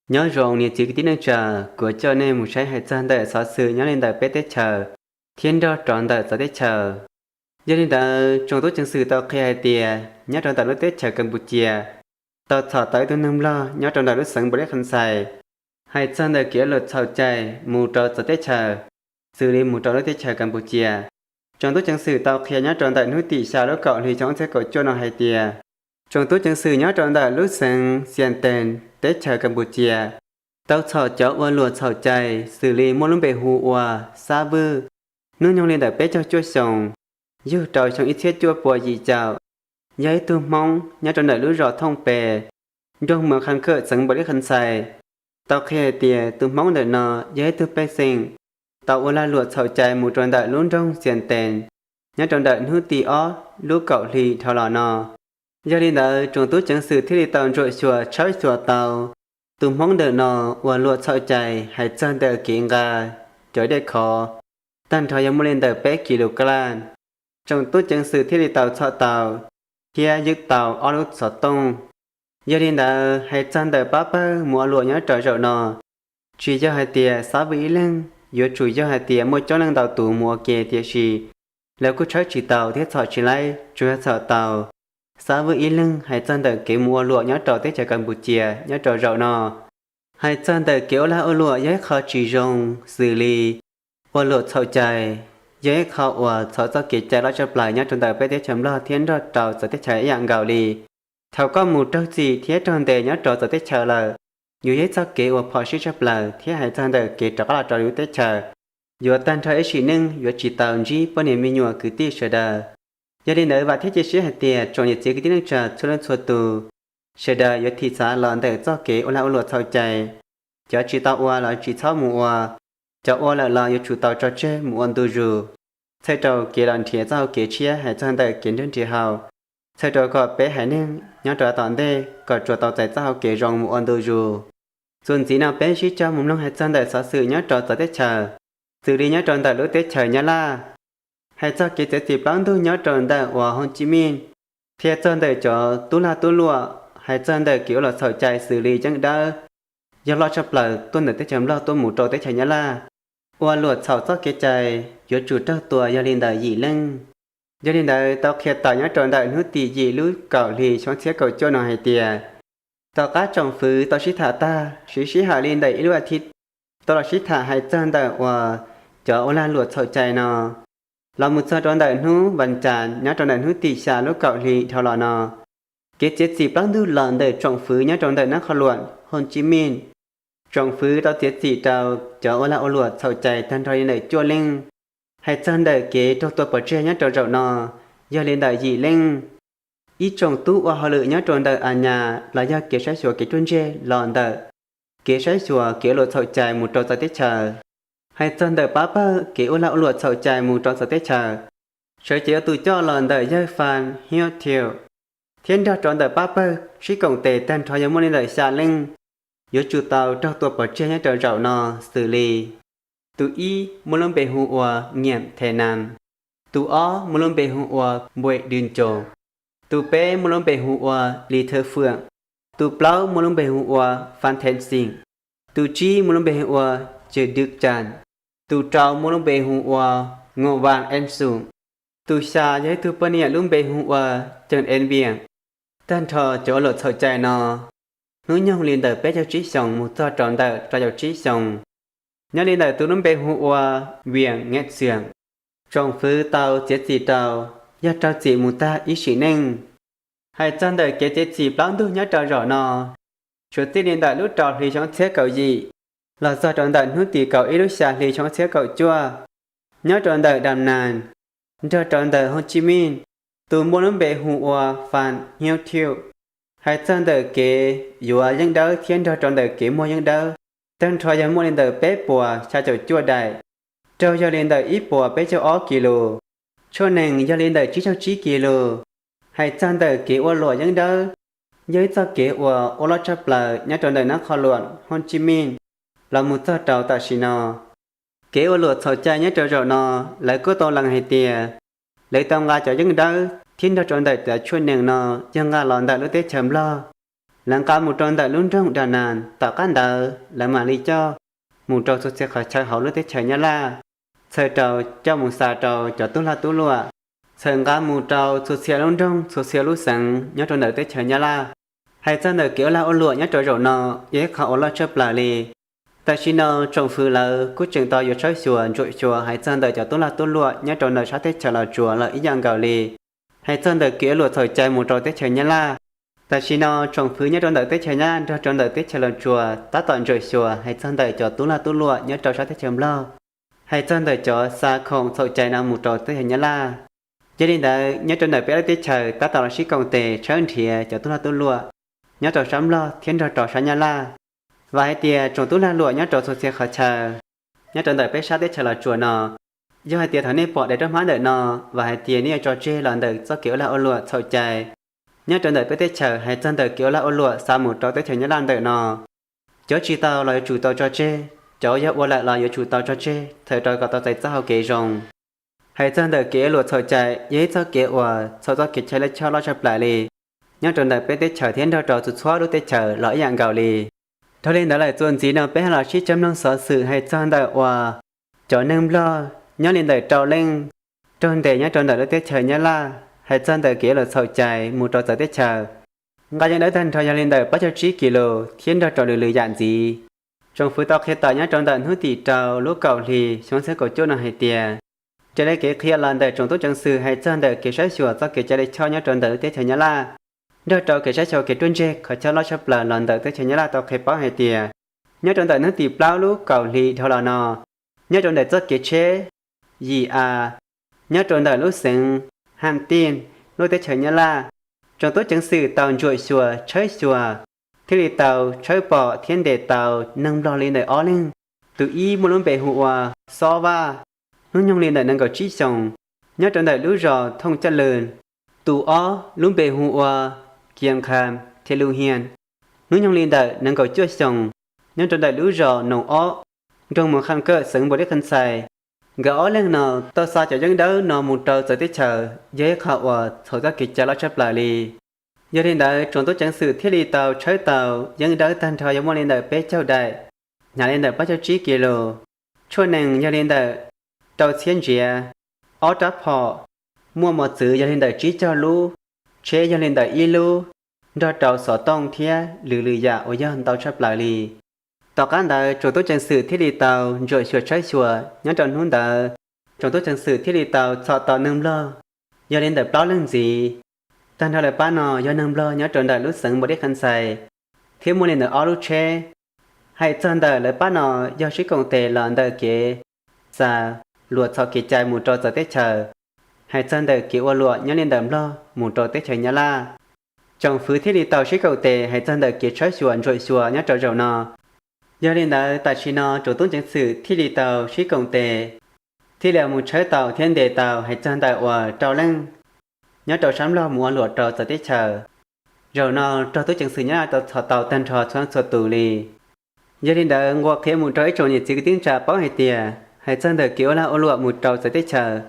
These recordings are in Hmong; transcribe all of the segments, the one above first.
Nyob zoo niam txiv kwv tij neej tsa, kuv coj nej mus saib hais txog ntawm xov xwm nyob li ntawm peb teb chaws thiab nrog rau ntawm txawv teb chaws. Yog li ntawd, tsoom tub ceev xwm tau qhia hais tias nyob rau ntawm lub teb chaws Kaspuscia tau txhom tau ib tug neeg Nplog nyob rau ntawm lub xeev Npaus Lis Khas Xais hais txog ntawm kev ua luam txhaum cai mus rau txawv teb chaws, xws li mus rau lub teb chaws Kaspuscia. Tsoom tub ceev xwm tau qhia nyob rau ntawm hnub tim xya lub kaum hli xyoo ob txhiab kaum cuaj no hais tias, tsoom tub ceev xwm nyob rau ntawm lub xeev Xias Tees teb chaws Kaspuscia tau txhom cov ua luam txhaum cai xws li muaj lub npe hu ua Xab Vwj, hnub nyoog li ntawm peb caug cuaj xyoos, yug rau xyoo ib txhiab cuaj pua yim caum, yog ib tug Hmoob nyob rau ntawm lub zos Thooj Pes, nroog Mws Khas Khawm, xeev Npaus Lis Khas Xais. Tau qhia hais tias tus Hmoob ntawm no yog ib tug pej xeem tau ua lag luam txhaum cai mus rau ntawm lub nroog Xias Tees nyob rau ntawm hnub tim ob lub kaum hli dhau los no. Yog li ntawd, tsoom tub ceev xwm thiaj li tau ntsuam xyuas tshawb xyuas tau tus Hmoob ntawm no ua luam txhaum cai hais txog ntawm kev nqa cov dej khov tag nrho yog muaj li ntawm peb kis lus kas laj. Tsoom tub ceev xwm thiaj li tau txhom tau thiab ywg tau ob lub xov tooj. Yog li ntawd, hais txog ntawm pab pawg mus ua luam nyob rau zaum no, tsis yog hais tias Xab Vwj ib leeg, yuav tsum yog hais tias muaj coob leej ntau tus mus ua ke, tiam sis lawv kuj tshawb tsis tau thiab txhom tsis laib, tsuas yog txhom tau Xab Vwj ib leeg hais txog ntawm kev mus ua luam nyob rau teb chaws Kaspuscia nyob rau zaum no. Hais txog ntawm kev ua lag ua luam yog ib qho tsis zoo xws li ua luam txhaum cai, yog ib qho uas txhaum txoj kev cai loj tshaj plaws nyob rau ntawm peb teb chaws Nplog thiab nrog rau txawv teb chaws ib yam nkaus li. Thaum koj mus raug txim thiab raug ntes nyob rau txawv teb chaws lawm, yuav yog ib txoj kev uas phom sij tshaj plaws thiab hais txog ntawm kev rov qab los rau lub teb chaws, yuav tag nrho ib sim neej yuav tsis tau ntsib poj niam me nyuam kwv tij sawv daws. Yog li ntawd, vam thiab cia siab hais tias tsoom niam txiv kwv tij neej tsa txhua leej txhua tus, sawv daws yuav thim xav los ntawm txoj kev ua lag ua luam txhaum cai. Cov tsis tau ua los tsis txhob mus ua, cov ua lawm los yuav tsum tau tso tseg mus ua ntu zus. Txhawm rau kev los nrhiav txoj hau kev tshiab hais txog ntawm kev nrog nrhiav haus, txhawm rau kom peb haiv neeg nyob rau tom ntej kom tsuas tau txais txoj hau kev zoo mus ua ntu zus. Txuas ntxiv no peb sib cog mus mloog hais txog ntawm xov xwm nyob rau txawv teb chaws, xws li nyob rau ntawm lub teb chaws Nyab Laj. Hais txog kev txiav txim plaub ntug nyob rau ntawm uas Hoo Ci Mij, thiab txog ntawm cov tub lag tub luam hais txog ntawm kev ua luam txhaum cai xws li yeeb dawb, yog loj tshaj plaws tuaj ntawm teb chaws Nplog tuaj mus rau teb chaws Nyab Laj, ua luam txhaum txoj kev cai, yuav tsum raug tua yog li ntawm yim leej. Yog li ntawd, tau qhia tawm nyob rau ntawm hnub tim yim lub kaum hli xyoo ob txhiab kaum cuaj no hais tias, tom qab tsoom fwv tau sib tham tag, siv sij hawm li ntawm ib lub as thiv tau los sib tham hais txog ntawm uas cov ua lag luam txhaum cai no, los mus txog rau ntawm hnub vas cas nyob rau ntawm hnub tim xya lub kaum hli dhau los no, kev txiav txim plaub ntug los ntawm tsoom fwv nyob rau ntawm nab qhov luam Hoo Ci Mij. Tsoom fwv tau txiav txim rau cov ua lag ua luam txhaum cai tag nrho li ntawm cuaj leej. Hais txog ntawm kev raug tua pov tseg nyob rau zaum no, yog li ntawm yim leej. Ib tsoom tub ua hauj lwm nyob rau ntawm a nyas los yog kev saib xyuas kev ruaj ntseg los ntawm kev saib xyuas kev ua luam txhaum cai mus rau txawv teb chaws. Hais txog ntawm pab pawg kev ua lag ua luam txhaum cai mus rau txawv teb chaws, sawv cev ua tus coj los ntawm yawg Fas Hiab Thium, thiab nrog rau ntawm pab pawg sib koom tes tag nrho yog muaj li ntawm xya leej, yuav tsum tau raug tua pov tseg nyob rau zaum no xws li: tus ib muaj lub npe hu ua Nyiam Them Nas, tus ob muaj lub npe hu ua Npuem Dws Ncos, tus peb muaj lub npe hu ua Lis Thawj Fwm, tus plaub muaj lub npe hu ua Fas Them Xim, tus tsib muaj lub npe hu ua Cawm Dwm Cas, tus rau muaj lub npe hu ua Nyob Vas Eeb Xum, tus xya yog ib tug poj niam lub npe hu ua Ceem Eeb Viam. Tag nrho cov ua luam txhaum cai no, hnub nyoog li ntawm peb caug tsib xyoos mus txog rau ntawm rau caum tsib xyoos. Nyob li ntawm tus lub npe hu ua Viam Nyiam Xwm, tsoom fwv tau txiav txim rau, yog raug txim mus tag ib sim neej. Hais txog ntawm kev txiav txim plaub ntug nyob rau zaum no, tsuas txij li ntawm lub rau hli xyoo ob txhiab kaum yim los txog rau ntawm hnub tim kaum ib lub xya hli xyoo ob txhiab kaum cuaj, nyob rau ntawm Dam Nas nrog rau ntawm Hoo Ci Mij, tus muaj lub npe hu ua Fas Hiab Thium. Hais txog ntawm kev yuav yeeb dawb thiab nrog rau ntawm kev muag yeeb dawb, tag nrho yog muaj li ntawm peb puas xya caum cuaj daim, raug yog li ntawm ib puas peb caug ob kis lus, tshuaj nees yog li ntawm tsib caug tsib kis lus. Hais txog ntawm kev ua luam yeeb dawb, yog ib txoj kev uas ua loj tshaj plaws nyob rau ntawm nab qhov luam Hoo Ci Mij los mus txog rau tam sim no. Kev ua luam txhaum cai nyob rau zaum no, lawv kuj tau lees hais tias lawv tau nqa cov yeeb dawb thiab nrog rau ntawm cov tshuaj nees no yog nqa los ntawm lub teb chaws Nplog, Lawv nqa mus rau ntawm lub nroog Da Nas, tom qab ntawd lawv mam li coj mus rau txhua txhia qhov chaw hauv lub teb chaws Nyab Laj, txhawm rau coj mus xa rau cov tub lag tub luam, txhawm nqa mus rau txhua txhia lub nroog txhua txhia lub xeev nyob rau ntawm teb chaws Nyab Laj. Hais txog ntawm kev ua lag ua luam nyob rau zaum no yog ib qho uas loj tshaj plaws li. Tam sim no tsoom fwv lawv kuj tseem tau yuav tshawb xyuas ntsuam xyuas hais txog ntawm cov tub lag tub luam nyob rau ntawm sab teb chaws Los Tsuas lawm ib yam nkaus li. Hais txog ntawm kev ua luam txhaum cai mus rau teb chaws Nyab Laj, tam sim no tsoom fwv nyob rau ntawm teb chaws Nyab Laj nrog rau ntawm teb chaws Los Tsuas tab tom ntsuam xyuas hais txog ntawm cov tub lag tub luam nyob rau sab teb chaws Nplog, hais txog ntawm cov xa khoom txhaum cai no mus rau teb chaws Nyab Laj. Yog li ntawd nyob rau ntawm peb lub teb chaws tab tom los sib koom tes tshawb nrhiav cov tub lag tub luam nyob rau sab Nplog thiab nrog rau sab Nyab Laj. Vam hais tias tsoom tub lag luam nyob rau txhua txhia qhov chaw nyob rau ntawm peb sab teb chaws Los Tsuas no, yog hais tias thaum nej pom daim nraug hmab ntawm no, vam hais tias nej yuav tso tseg los ntawm txoj kev ua lag ua luam txhaum cai nyob rau ntawm peb teb chaws hais txog ntawm kev ua lag ua luam xa mus rau teb chaws Nyab Laj ntawm no. Cov tsis tau los yuav tsum tau tso tseg, cov yog ua lawm los yuav tsum tau tso tseg txhawm rau kom tau txais txoj hau kev zoo. Hais txog ntawm kev ua luam txhaum cai yog ib txoj kev uas txhaum txoj kev cai lij choj loj tshaj plaws li nyob rau ntawm peb teb chaws thiab nrog rau txhua txhua lub teb chaws los ib yam nkaus li. Dhau li ntawd lawm txuas ntxiv no peb ho los sib coj mloog xov xwm hais txog ntawm uas cov neeg Nplog nyob li ntawm rau leej raug ntes nyob rau ntawm lub teb chaws Nyab Laj hais txog ntawm kev ua luam txhaum cai mus rau txawv teb chaws, nqa yeeb dawb tag nrho yog li ntawm plaub caug tsib kis lus thiab nrog rau lwm lwm yam ntxiv. Tsoom fwv tau qhia tawm nyob rau ntawm hnub tim rau lub kaum hli xyoo ob txhiab kaum cuaj no hais tias, raws li kev qhia los ntawm tsoom tub ceev xwm hais txog ntawm kev saib xyuas txoj kev cai lij choj nyob rau ntawm lub teb chaws Nyab Laj nrog rau kev saib xyuas kev ruaj ntseg qhov chaw loj tshaj plaws los ntawm teb chaws Nyab Laj tau qhia paub hais tias, nyob rau ntawm hnub tim plaub lub kaum hli dhau los no, nyob rau ntawm txoj kev tsheb yim a, nyob rau ntawm lub xeev Ham Tij, lub teb chaws Nyab Laj, tsoom tub ceev xwm tau ntsuam xyuas tshawb xyuas thiaj li tau tshawb pom thiab ntes tau neeg Nplog li ntawm ob leeg. Tus ib muaj lub npe hu ua Xob Vaj, hnub nyoog li ntawm nees nkaum tsib xyoos, nyob rau ntawm lub zos Thooj Caj Lwm. Tus ob lub npe hu ua Kias Kham Thiaj Lus Hias, hnub nyoog li ntawm nees nkaum cuaj xyoos, nyob rau ntawm lub zos Noos Ob, nroog Moos Kham Kawm, xeev Npaus Lis Khas Xais. Nkawd ob leeg no tau xa cov yeeb dawb no mus rau txawv teb chaws yog ib qho uas txhaum txoj kev cai loj tshaj plaws li. Yog li ntawd tsoom tub ceev xwm thiaj li tau tshawb tau yeeb dawb tag nrho yog muaj li ntawm peb caug daim, hnyav li ntawm plaub caug tsib kis lus, tshuaj nees yog li ntawm rau txhiab ntsiav, ob rab phom, muaj mos txwv yog li ntawm tsib caug lub, tsheb yog li ntawm ib lub, nrog rau xov tooj thiab lwm lwm yam uas yog ntau tshaj plaws li. Tom qab ntawd tsoom tub ceev xwm thiaj li tau ntsuam xyuas tshawb xyuas nyob rau hnub ntawd, tsoom tub ceev xwm thiaj li tau txhom tau neeg Nplog yog li ntawm plaub leeg ntxiv. Tag nrho lawv pab no yog neeg Nplog nyob rau ntawm lub xeev Npaus Lis Khas Xais, thiab muaj li ntawm ob lub tsheb. Hais txog ntawm lawv pab no yog sib koom tes los ntawm kev xa luam txhaum kev cai mus rau txawv teb chaws, hais txog ntawm kev ua luam nyob li ntawm Nplog mus rau teb chaws Nyab Laj. Tsoom fwv thiaj li tau sib koom tes hais txog ntawm kev tshawb xyuas ntsuam xyuas nyob rau zaum no. Yog li ntawd tam sim no tsoom tub ceev xwm thiaj li tau sib koom tes, thiaj li mus tshawb tau thiab ntes tau hais txog ntawm uas rau leej nyob rau sab Nplog mus ua luam rau txawv teb chaws. Zaum no raug tub ceev xwm Nyab Laj tau txhom tau tag nrho txhua txhua tus li. Yog li ntawd nqua qhia mus rau ib tsoom niam txiv kwv tij neej tsa paub hais tias hais txog ntawm kev ua lag ua luam mus rau txawv teb chaws,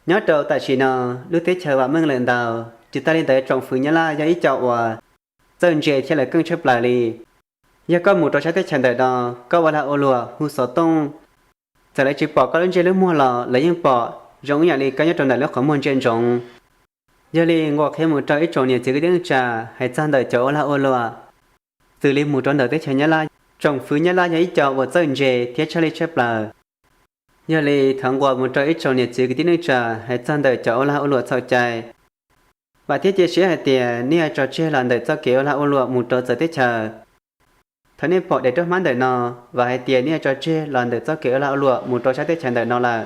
nyob rau tam sim no lub teb chaws vam meej lawm ntau. Tsis tas li ntawd tsoom fwv Nyab Laj yog ib co uas txawj ntse thiab lawv keej tshaj plaws li. Yog koj mus rau sab teb chaws ntawm no, koj ua lag ua luam hu xov tooj, txawm lawv tsis pom koj lub ntsej lub muag los lawv yeej pom zoo ib yam li koj nyob rau ntawm lub qhov muag ntsia ntsoov. Yog li nqua qhia mus rau ib tsoom niam txiv kwv tij neej tsa hais txog ntawm cov ua lag ua luam, xws li mus rau ntawm teb chaws Nyab Laj, tsoom fwv Nyab Laj yog ib co uas txawj ntse thiab tshaj li tshaj plaws. Yog li thov nqua mus rau ib tsoom niam txiv kwv tij neej tsa hais txog ntawm cov ua lag ua luam txhaum cai, vam thiab cia siab hais tias nej yuav tso tseg los ntawm txoj kev ua lag ua luam mus rau txawv teb chaws. Thaum nej pom daim nraug hmab ntawm no, vam hais tias nej yuav tso tseg los ntawm txoj kev ua lag ua luam mus rau sab teb chaws ntawm no lawm.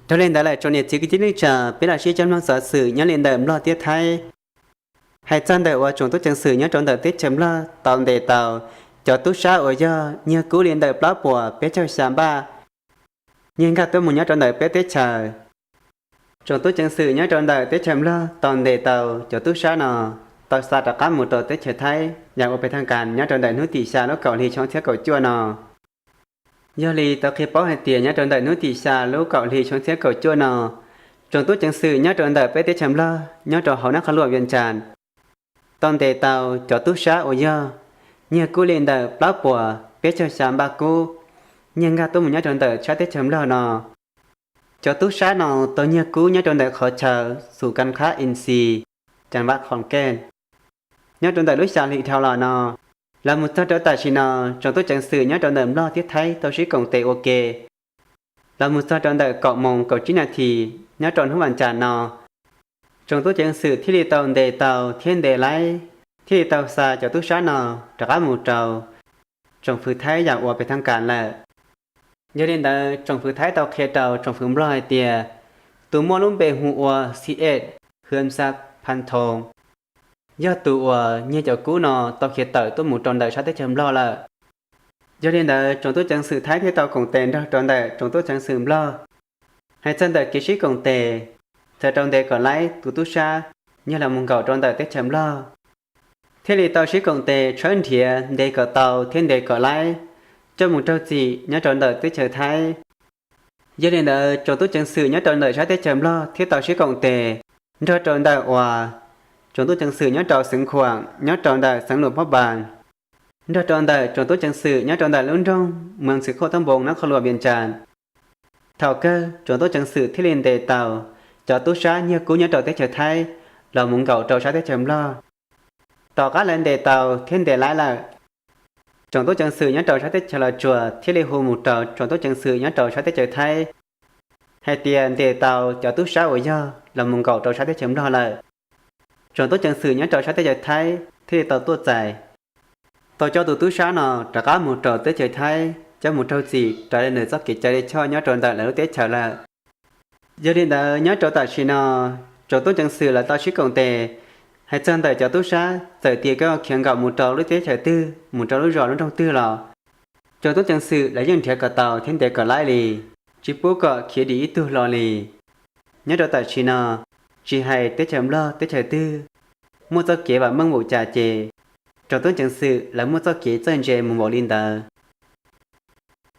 Dhau li ntawd lawm tsoom niam txiv kwv tij neej tsa, peb los sib coj mloog xov xwm nyob li ntawm Nplog thiab Thaib, hais txog ntawm uas tsoom tub ceev xwm nyob rau ntawm teb chaws Nplog tau ntes tau cov tub sab uas yog nyiag kub li ntawm plaub puas peb caug xya npaj, nyiag nkag tuaj mus nyob rau ntawm peb teb chaws. Tsoom tub ceev xwm nyob rau ntawm teb chaws Nplog tau ntes tau cov tub sab no, tau xa rov qab mus rau teb chaws Thaib yam ua pes thaj kas nyob rau ntawm hnub tim xya lub kaum hli xyoo ob txhiab kaum cuaj no. Yog li tau qhia paub hais tias nyob rau ntawm hnub tim xya lub kaum hli xyoo ob txhiab kaum cuaj no, tsoom tub ceev xwm nyob rau ntawm peb teb chaws Nplog nyob rau hauv nab qhov luam Vias Cas tau ntes tau cov tub sab uas yog nyiag kub li ntawm plaub puas peb caug xya npaj kub, nyiag nkag tuaj mus nyob rau ntawm sab teb chaws Nplog no. Cov tub sab no tau nyiag kub nyob rau ntawm qhov chaw Xus Kam Khab Ib Xis, Cam Vaj Khoom Kej, nyob rau ntawm lub xya hli dhau los no. Los mus txog rau tam sim no, tsoom tub ceev xwm nyob rau ntawm Nplog thiab Thaib tau sib koom tes ua ke los mus txog rau ntawm kaum moos kaum tsib nas this nyob rau hnub vas cas no, tsoom tub ceev xwm thiaj li tau ntes tau thiab ntes laib, thiaj li tau xa cov tub sab no rov qab mus rau tsoom fwv Thaib yam uas pem thaj kas lawm. Yog li ntawd, tsoom fwv Thaib tau qhia rau tsoom fwv Nplog hais tias tus muaj lub npe hu ua Xi Ej Hwm Xab Phas Thoo yog tus uas nyiag cov kub no tau khiav tawm tuaj mus rau ntawm sab teb chaws Nplog lawm. Yog li ntawd, tsoom tub ceev xwm Thaib thiaj tau koom tes nrog rau ntawm tsoom tub ceev xwm Nplog hais txog ntawm kev sib koom tes, txawm rau ntes kom laib tus tub sab nyiag los mus nkaum rau ntawm teb chaws Nplog, thiaj li tau sib koom tes tshawb nrhiav ntes kom tau thiab ntes kom laib coj mus raug txim nyob rau ntawm teb chaws Thaib. Yog li ntawd, tsoom tub ceev xwm nyob rau ntawm sab teb chaws Nplog thiaj tau sib koom tes nrog rau ntawm uas tsoom tub ceev xwm nyob rau xeev Khuam, nyob rau ntawm xeev Luam Phob Npas, nrog rau ntawm tsoom tub ceev xwm nyob rau ntawm lub nroog Moos Xwm Khauj Thab Npoo Nab Qhov Luam Vias Cas. Thaum kawg, tsoom tub ceev xwm thiaj li ntes tau cov tub sab nyiag kub nyob rau teb chaws Thaib los mus nkaum rau sab teb chaws Nplog. Tom qab lawv ntes tau thiab ntes laib lawm, tsoom tub ceev xwm nyob rau sab teb chaws Los Tsuas thiaj li hu mus rau tsoom tub ceev xwm nyob rau sab teb chaws Thaib hais tias ntes tau cov tub sab uas yog los mus nkaum rau sab teb chaws Nplog lawm. Tsoom tub ceev xwm nyob rau sab teb chaws Thaib thiaj li tau tuaj txais, tau coj tus tub sab no rov qab mus rau teb chaws Thaib coj mus raug txim raws li nws txoj kev cai lij choj nyob rau ntawm lawv lub teb chaws lawm. Yog li ntawd, nyob rau tam sim no, tsoom tub ceev xwm lawv tau sib koom tes hais txog ntawm cov tub sab txawm tias koj khiav nkaum mus rau lub teb chaws twg, mus rau lub zos lub nroog twg los, tsoom tub ceev xwm lawv yeej nrhiav kom tau thiab ntes kom laib li, tsis pub kom khiav dim ib tug hlo li. Nyob rau tam sim no, tsis hais teb chaws Nplog teb chaws twg, muaj txoj kev vam meej npaum cas ces tsoom tub ceev xwm lawv muaj txoj kev txawj ntse mus npaum li ntawd.